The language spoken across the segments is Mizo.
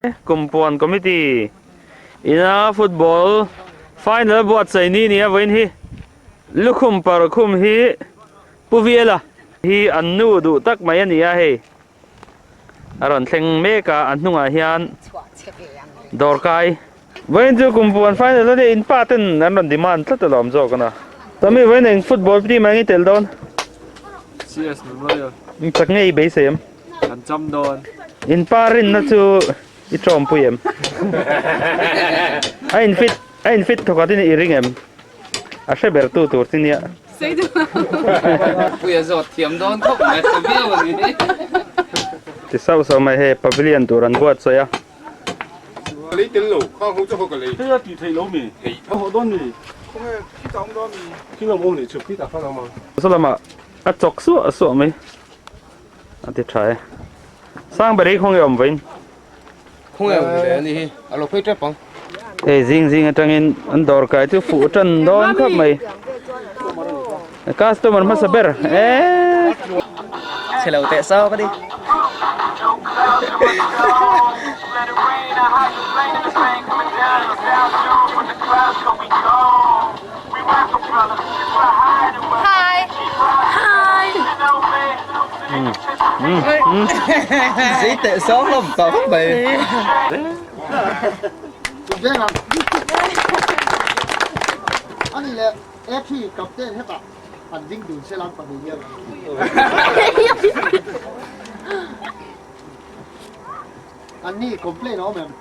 Kumpuan Committee ina football final buatsaih ni nia vawiin hi lukhum parkhum hi Pu Viela hi an nu duh tak mai a ni a hei a rawn thleng mek a a hnungah hian dawrkai vawiin chu kumpuan final a nia in pa ten an rawn demand tlat alawm zawk a na Tommy vawiin eng football team ah nge i tel dawn? CS Memorial. Chak nge i beisei em? Kan cham dawn. In pa rinna chu i tawmpui em? A in fit a in fit thawk atin i ring em? A hre ber tu tur chi nia. Puia zawt thiam dawn khawp mai ta viau a ni. Ti sauh sauh mai hei pavilion tur an buatsaih a. Ka lei tel lo, khang ho chu ho ka lei. Hei a tih theih lo mi? Theih tho. Haw dawn mi? Khawnge khitah awm dawn mi? Khi lam awm nih chu, khitah khan awm ang. Saw lamah a chawk suah suah mai. A ti tha e. Sangber hi khawnge awm vain? Khawnge awm ve ani hi, a lo phei tep ang. Hei zing zing atangin an dawr kai chu fuh tan dawn khawp mai. Customer hmasa ber e. Chhe lo teh sau ka ti. Dĩ tệ xóm lắm tao không bày. Ani leh Athy captain hetah an ding dun se lan pahnih hian. Anni complain a awm em?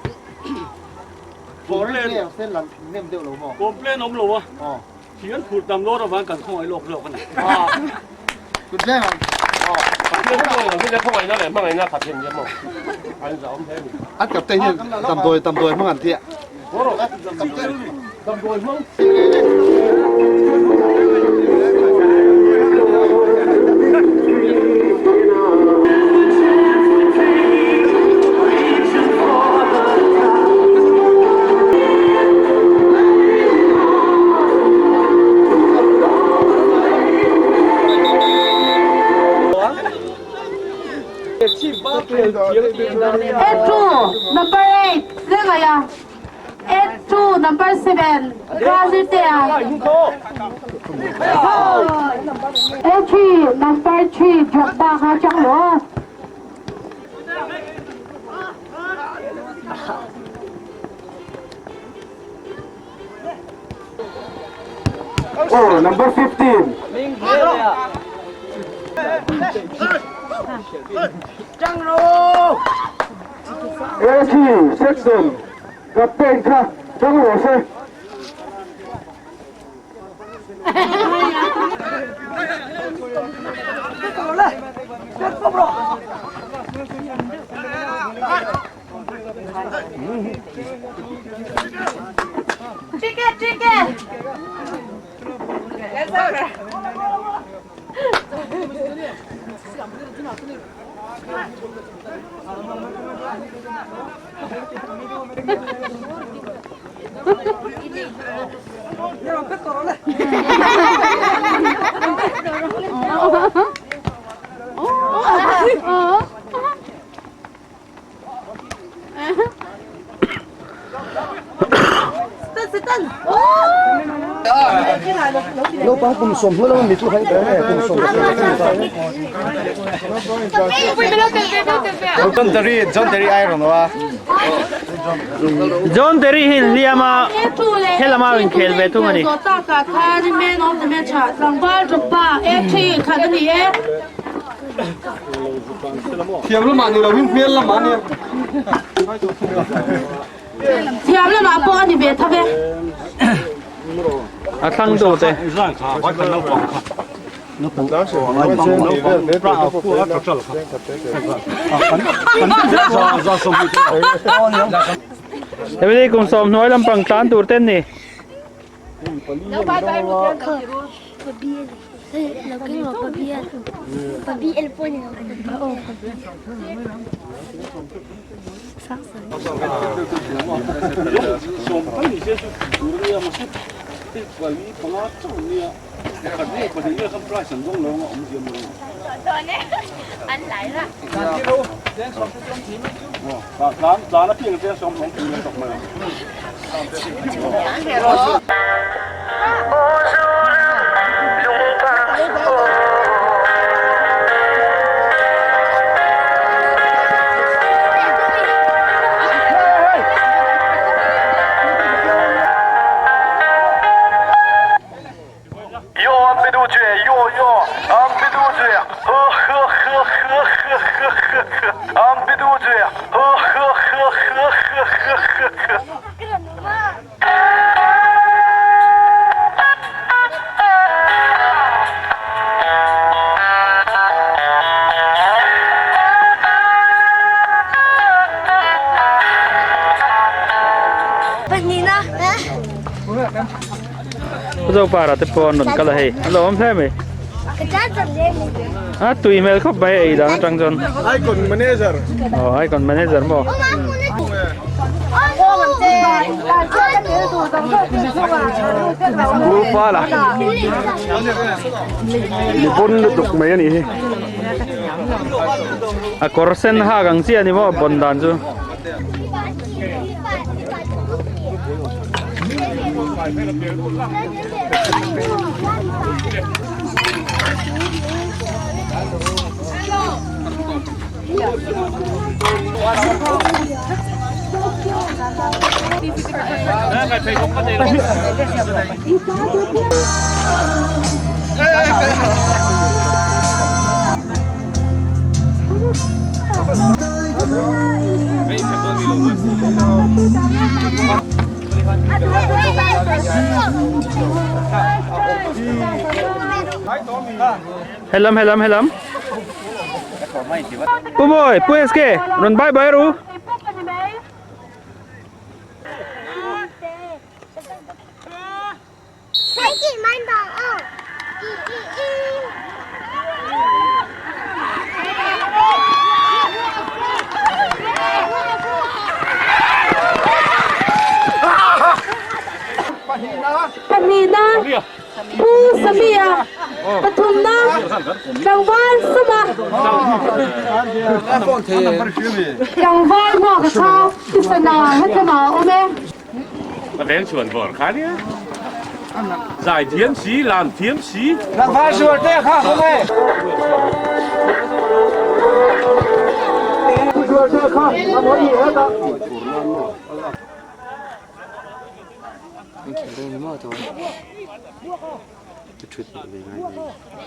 Foreign players ten lan nem deuh lo maw? Complain awm lo a. Aw. Thing an phur tam lawr avang kan khawngaih lawk zawk a ni. Kut leng ang. Aw. Pathian khawngaih lo hi le khawngaihna leh hmangaihna khat hian nia maw? An zah awm hle a ni. An captain hian damdawi damdawi hmang an tia. Damdawi hmang. Eight two number eight Lengaia eight two number seven Razitea eight three number three Drogba kha chang lo. Oh, number 15. AC section captain kha chang rawh se. Ticket, ticket. Naupang kum sawm hnuai lama mi chu hai ber e kum sawm John Terry John Terry ai rawn a. John Terry hi hliam a helam a inkhel ve thung a ni. Thiam lamah ni loin hmel lamah a nia. Thiam lamah pawh a ni ve tho ve. A thlang tu te. Hemi kum sawm hnuai lampang tlan tur ten ni. Zopara te pawh an rawn kal a hei a lo awm hle mai a tui hmel khawp mai ei dan atang chuan Icon manager aw icon manager maw Group a la mi bon lutuk mai a nih hi a kawr sen hak ang chiah a ni maw bon dan chu. Helam helam helam Pu Mawi Pu SK rawn bye bye ru. Pahnihna, Pu Samia, pathumna, Tlangval Sama, Tlangval Hmuaka kha Tisana hetlama a awm e. Ka veng chhuan vawr kha nia. Zai thiam si, lam thiam si. Tlangval sual te kha khaw nge? Sual te kha a mawi ni hetah.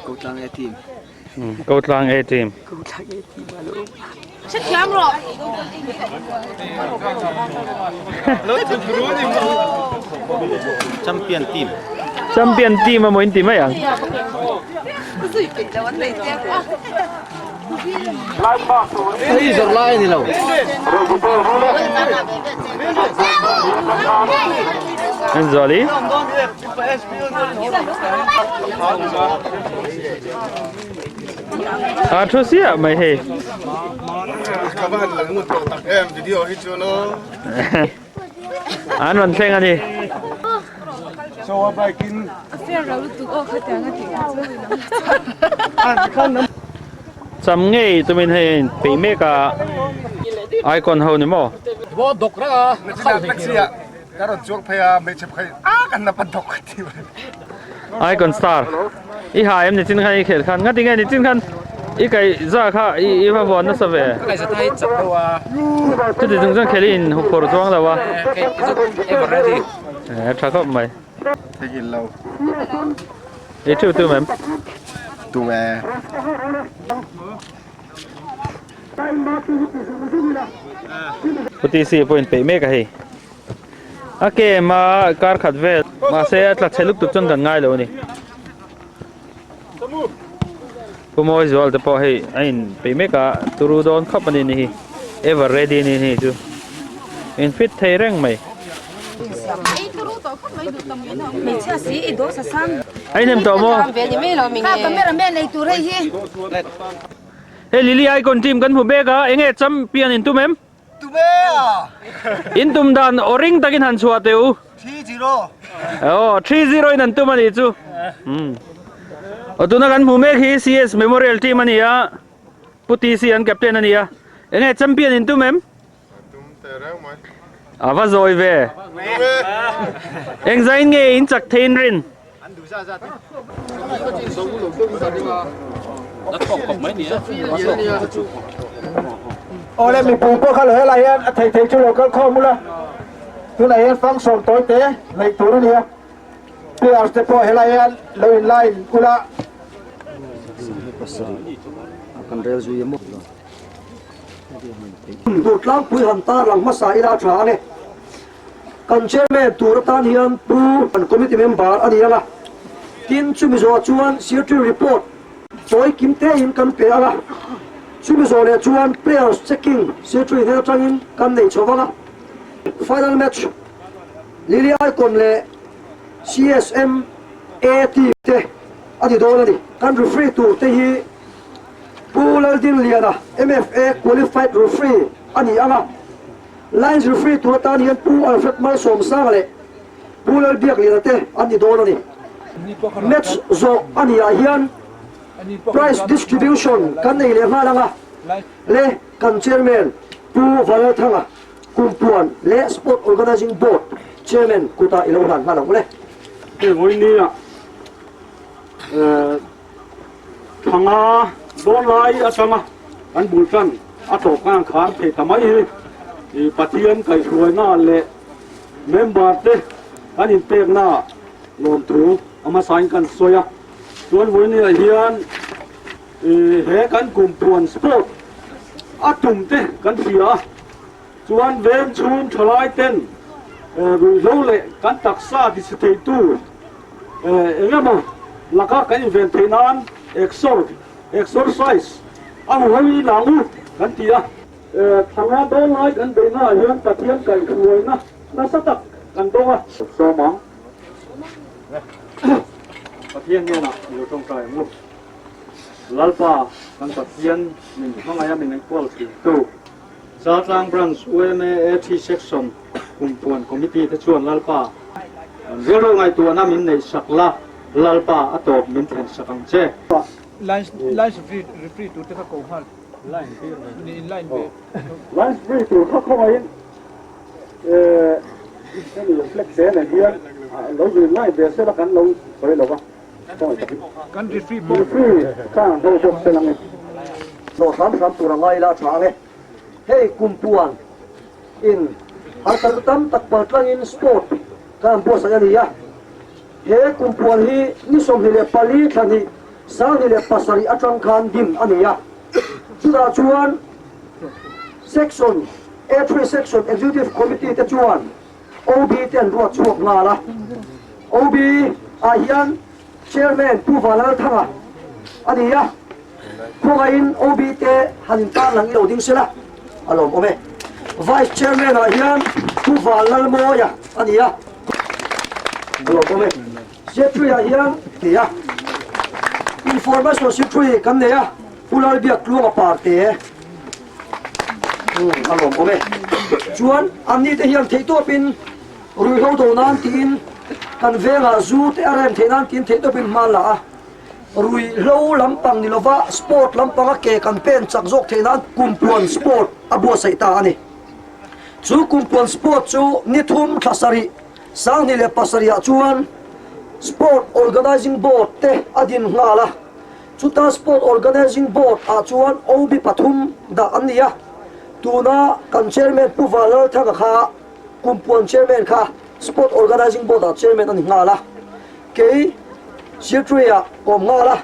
Kotlang A team. Champion team. Champion team a maw in ti mai ang. Hei zawrh lai a ni lo. Zuali. A thu siah mai hei. Ka van lang ngut tawh tak em video hi chu no. An rawn thleng a ni. So a bike in. Cham ngei tumin hei a inpeih mek a icon ho ni maw. Ka rawn chuak phei a, hmeichhe phei a kan la pan thawk ka ti mai. Icon star i ha em nichin khan i khel khan ngati nge nichin khan i kaih za kha i i va huan nasa ve. Ka kaih za ta hi chak deuh a. Chuti chung chuan khel i in huphur chuang lo a. Kei chu ever ready. E tha khawp mai. Theihin lo. I thu tum em? Tum e. Pu TC pawh in peih mek a hei. A kem a kar khat vel mahse a tla chhe lutuk chuan kan ngai lo a ni. Pu Mawi Zual te pawh hei a in peih mek a turu dawn khawp a ni ni hi ever ready a ni hei chu in fit thei reng mai. A inhnem tawh maw? Hei Lily Icon team kan hmu bek a enge champion in tum em? In tum dan aw ring takin han chhuah teh u. 3-0. Aw, 3-0 in an tum a nih chu. Umm. Aw tuna kan hmuh mek hi CS Memorial team a ni a, Pu TC an captain a ni a. Enge champion in tum em? Tum teh reng mai. A va zawi ve. Engzain nge in chak thei in rin? Awle mipui pawh kha lo helai hian a thei thei chu lo kal khawm ula, tunah hian function tawi te neih tur a ni a, players te pawh helai hian lo in line ula. Tur tlangpui han tar lang hmasa ila a tha ang e. Kan chairman tur atan hian Pu kan committee member a ni ang a, tin chumi zawhah chuan secretary report tawi kim tein kan pe ang a, chumi zawh leh chuan players checking secretary hnen atangin kan nei chho vang a. Final match Lily Icon leh CSM A team te a ni dawn a ni. Kan referee tur te hi Pu Laldinliana MFA qualified referee a ni ang a. Lines referee tur atan hian Pu Alfred Malsawmsanga leh Pu Lalbiakliana te an ni dawn a ni. Match zawh a ni ah hian prize distribution kan nei leh nghal ang a, le kan chairman Pu Vanlalthanga Kumpuan leh Sport Organising Board chairman kutah i lo hlan nghal ang u le. Hei vawinia Thanga dawn lai atanga kan bul tan a tawp khan khar thei ta mai hi i Pathian kaihhruaina leh member te kan inpekna lawmthu a hmasain kan sawi a. Chuan vawinia hian i he kan kumpuan sport a tum te kan hria a, chuan veng chhung thalai ten ruihhlo leh kan taksa tisi theitu Eng emaw laka kan inven theih nan exor, exercise, a hmu ho i lang u kan ti a. Thanga dawn lai kan beihna ah hian Pathian kaihhruaina nasa tak kan dawng a. Sawm ang. Pathian hnenah i lo tawngtai ang u. Lalpa kan Pathian min hmangaih a min enkawl thintu Chaltlang Branch UMA AT Section Kumpuan Committee te chuan Lalpa rilru ngaihtuahna min neih sak la, Lalpa a tawp min thlen sak ang che. Lines lines free referee tur te kha ko nghal ni in line ve. Lines free tur kha khawngaihin eh hemi flag te nen hian lo zin line ve sela kan lo sawi lo va khawngaih takin. Kan referee pawh. Referee kha an ho bawk sela nge. Hlawh hram hram tur a ngai ila a tha ang e. Hei Kumpuan in harsatna tam tak pal tlangin sport kha an buatsaih a ni a. He Kumpuan hi ni 24 thla hnih 27 atang khan din a ni a. Chutah chuan Section, A3 Section Executive Committee te chuan OB te an ruat chhuak nghal a. OB ah hian Chairman Pu Vanlalthanga a ni a, khawngaihin OB te han intar lang i lo ding sela a lawm awm e. Vice Chairman ah hian Pu Vanlalmawia a ni a, a lawm awm e. Secretary ah hian ni a, Information Secretary kan nei a, Pu Lalbiaktluanga Parte a lawm awm e. Chuan anni te hian theihtawpin Ruihhlo do nan tiin kan vengah zu te a rem theih nan tiin theihtawpin hma an la a. Ruihhlo lampang ni lova sport lampanga ke kan pen chak zawk theih nan Kumpuan Sport a buatsaih ta a ni. Chu Kumpuan Sport chu ni thum thla sarih 2007 ah chuan Sport Organising Board te a din nghal a. Chuta Sport Organising Board ah chuan OB pathum dah an ni a. Tuna kan Chairman Pu Vanlalthanga kha Kumpuan Chairman kha Sport Organising Board ah Chairman a ni nghal a, kei Secretary ah ka awm nghal a,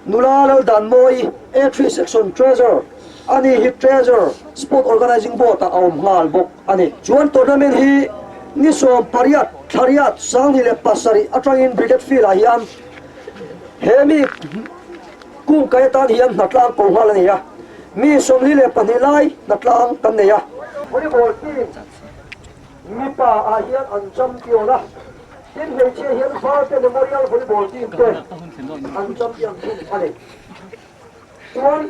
Nula Laldanmawi A3 Section Treasurer a ni hi Treasurer Sport Organising Board ah a awm nghal bawk a ni. Chuan tournament hi ni 18 thlariat 2007 atangin Brigade Field ah hian he mi kungkai atan hian hnatlang ko nghal a ni a. Mi 42 lai hnatlang kan nei a. Volleyball team mipa ah hian an champion a, tin hmeichhia hian Valte Memorial Volleyball team te an champion thung a ni. Chuan.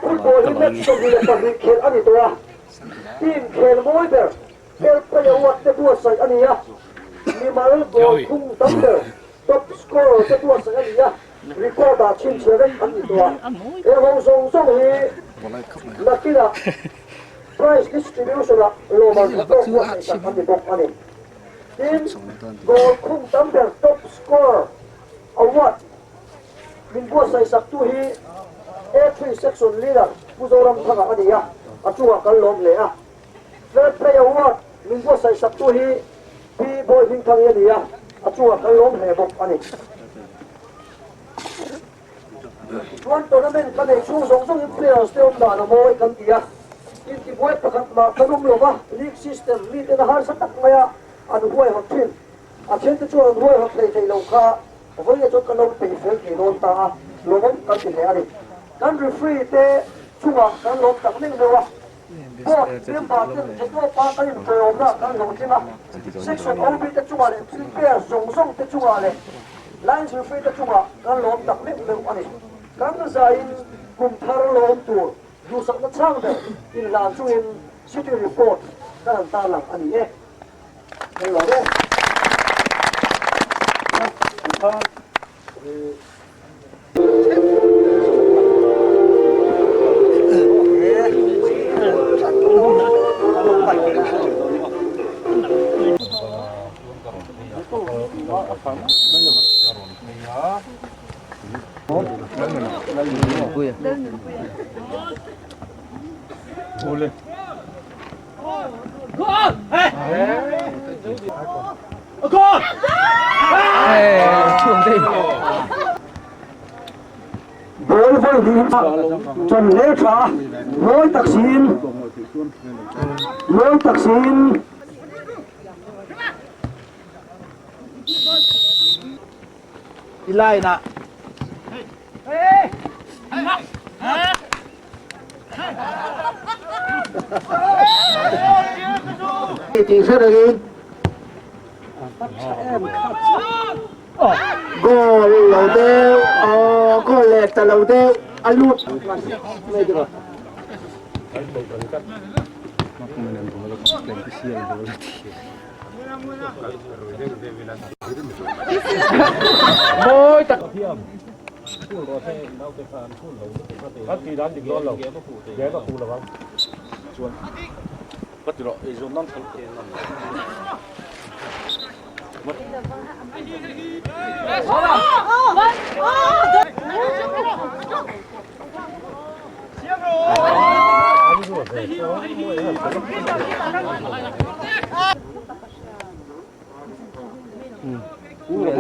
Football hi match 22 khelh a ni tawh a, team khel mawi ber Fair Play Award te buatsaih a ni a, mimal goal khung tam ber Top Scorer te buatsaih a ni a, record ah chhinchhiah vek an ni tawh a. He ho zawng zawng hi nakinah prize distribution ah lawmman tha tawk buatsaih tak an ni bawk a ni. Tin, goal khung tam ber Top Scorer Award Min buatsaih saktu hi A3 Section Leader Pu Zoramthanga a ni a, a chungah kan lawm hle a. Fair Play Award min buatsaih saktu hi Pi Bawi Hmingthangi a ni a, a chungah kan lawm hle bawk a ni. Chuan tournament ka nei chhung zawng zawngin players te awm dan a mawi kan ti a, intibuai pakhat mah kan awm lo va, league system miten a harsa tak maia an huaihawt thin. A thiante chuan an huaihawt hlei thei lo kha Vawiin chuan kan lo peih fel thei dawn ta a, lawmawm kan ti hle a ni. Kan referee te chungah kan lawm tak meuh meuh a, board member ten theihtawpa kan inṭawimna kan hlawhtling a, section OB te chungah leh player zawng zawng te chungah leh lines referee te chungah kan lawm tak meuh meuh a ni. Kan zaiin kum thar lawm tur duhsakna chhang ber inhlan chungin city report kan han tarlang a ni e. Ball vawi hnih chawn hle tha a, mawi tak siin mawi tak siin. I line ah. Tih hre rengin goal lo deuh aw goal leh ta lo deuh a lut mawi tak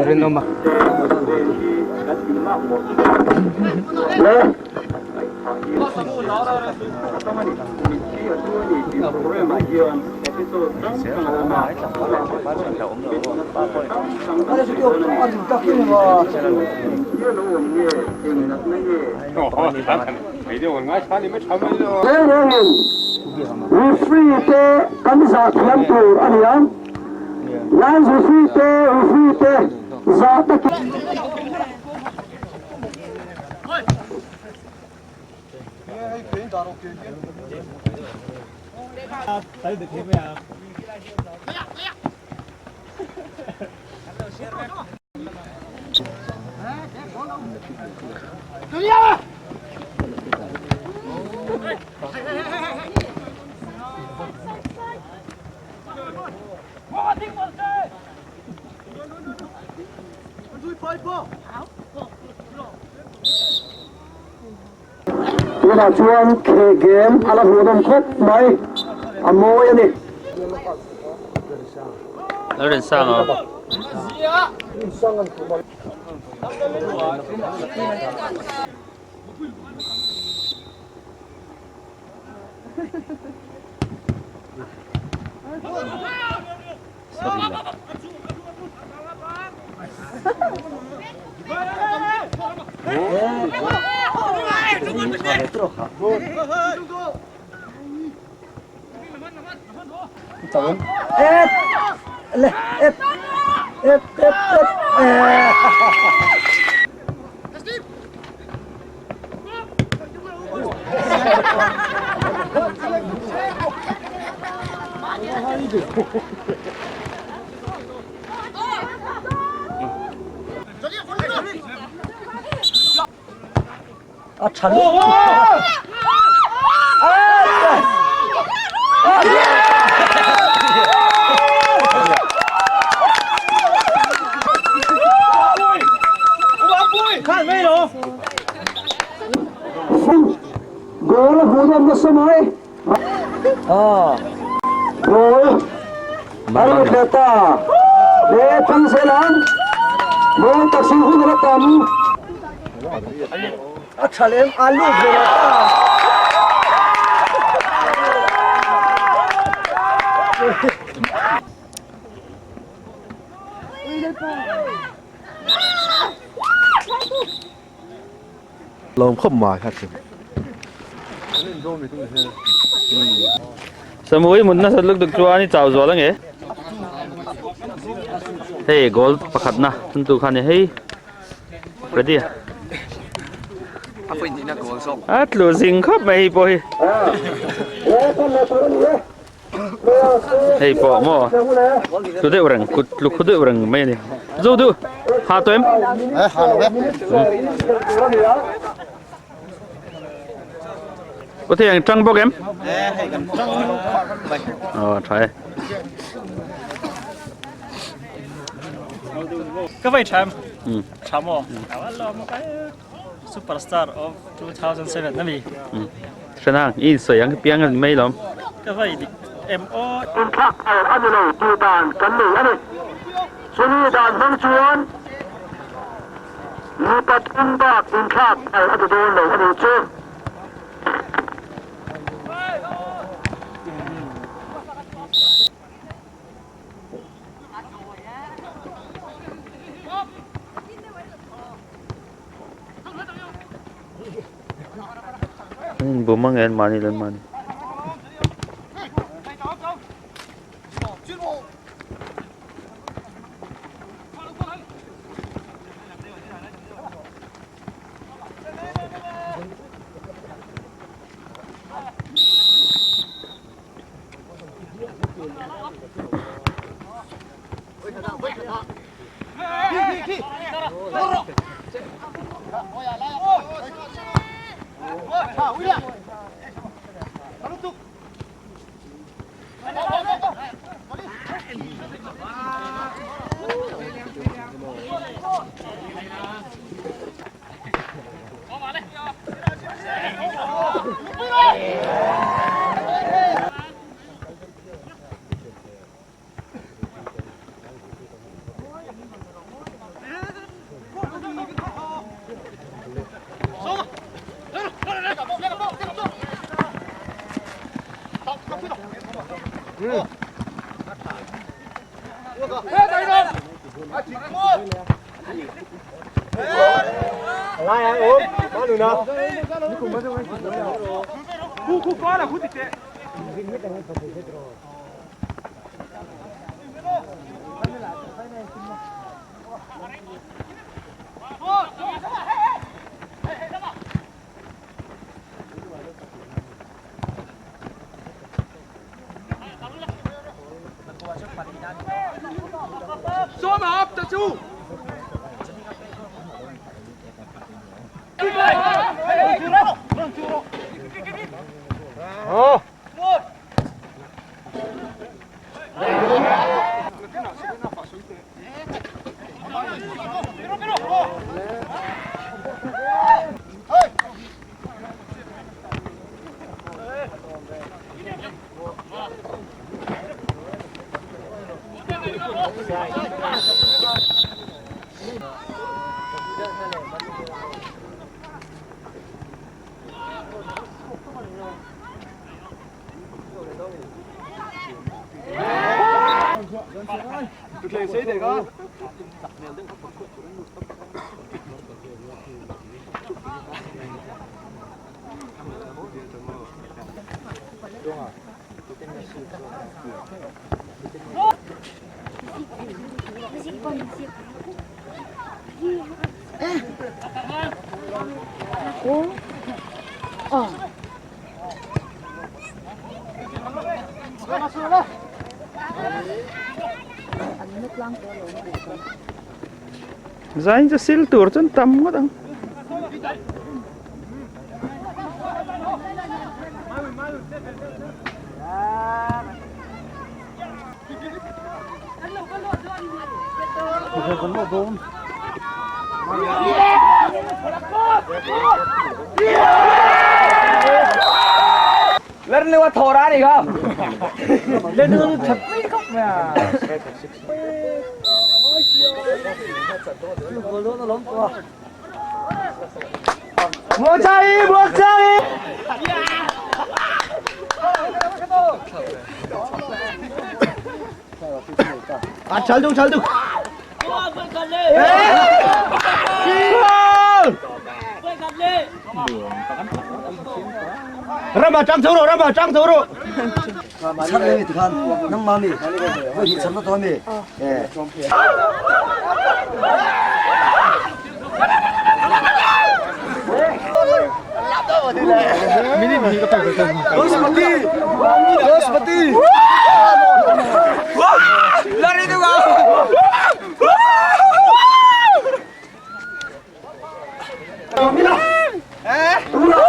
Rinawma. Referee te kan zah thiam tur a ni ang. Lines referee te referee te zah takin. Tunah chuan khe game a la hmuhnawm khawp mai, a mawi a ni. A tha lutuk. Goal a hmuh nawm nasa mai. Ah, goal a lut leh ta. Le thang zel ang. Mawi tak sin hun a la tam. A tha lem a lut ve leh ta. Lawm khawp mai kha chu. Samui mut nasat luk duk chuan i chau zual ange. Hei goal pakhat na chuntu kha ni hei ready a tlu zing khawp mai hei pawh hi. Hei pawh maw tlu deuh reng kut tlu khu deuh reng mai a ni. Zo duh ha tawh em? Ha lo e. Có thể anh trăng bốc em? Hei kan trăng mai. Ờ tha e. Ka vai tham. Tham aw. Superstar of 2007 na mi. Hranang, i insawi ang piang a ni mai lawm. Ka vai dik em aw. Inthlak thar a ni lo tih dan kan nei a ni. Chumi dan hmang chuan mi pathum bak inthlak thar a ti dawn lo a nih chu. An inbum ang e an mahni leh an mahni. Zain chu sil tur chuan tam ngawt ang.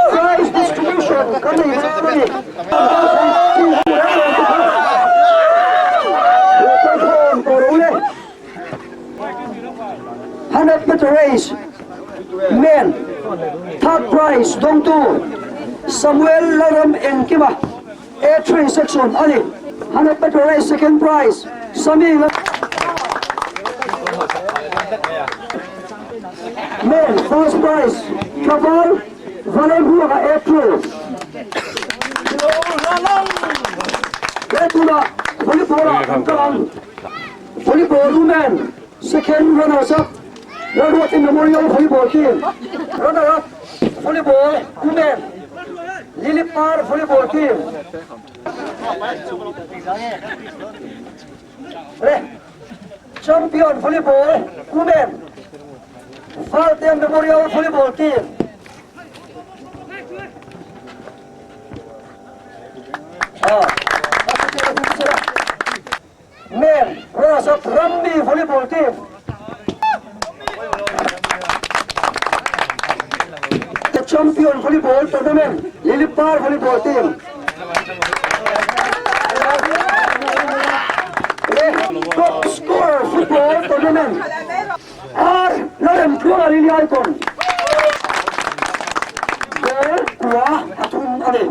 Prize distribution kan nei dawn a ni. Hundred meter race men third prize dawngtu Samuel Lalram Engkima A3 section a ni. Hundred meter race second prize Sami Men first prize Thaval Valenbuanga A2. He tunah volleyball ah kan kal ang. Volleyball women second runners up Lalruati Memorial Volleyball Team runner up Volleyball women Lily Par Volleyball Team Le Champion Volleyball Women Valtea Memorial Volleyball Team. Men runners up Rammi Volleyball Team. The Champion Volleyball Tournament Lilipar Volleyball Team. Top scorer football tournament R Lalremtluanga Lily Icon Goal kua a thum a ni.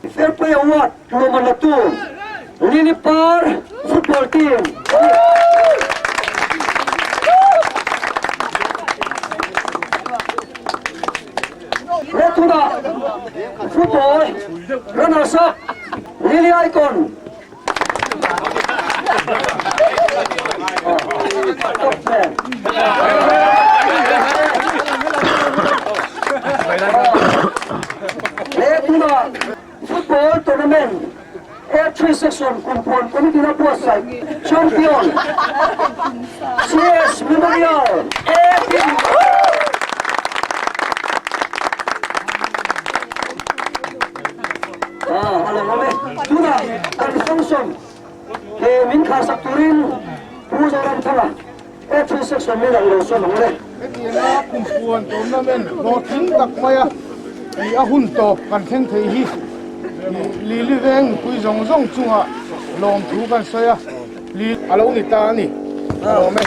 Fair Play Award lawmman la tu Lily Par football team a ni. He tunah football runners up Lily Icon He tunah football tournament A3 section kumpuan committee na buatsaih champion CS Memorial A team. A lo awm e. Tunah kan function he min kharsak turin Pu Zoramthanga A3 section min ang lo sawn ang le. Hetianga kumpuan tournament hlawhtling tak maia i a hun tawp kan thleng thei hi Lili veng mipui zawng zawng chungah lawmthu kan sawi a, Lili a lo ni ta a ni. A lawm e.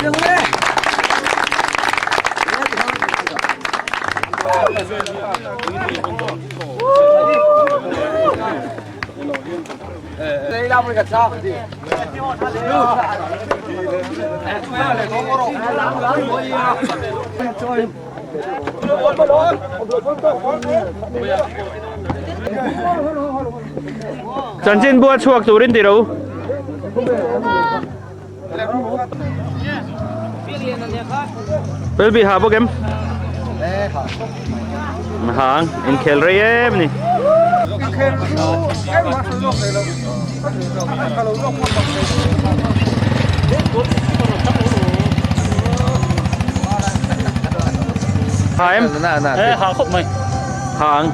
Chanchin bua chhuak turin ti ro. Belbi ha bawk em? Hang, inkhel rei em ni. Ha em? Ha khawp mai. Hang.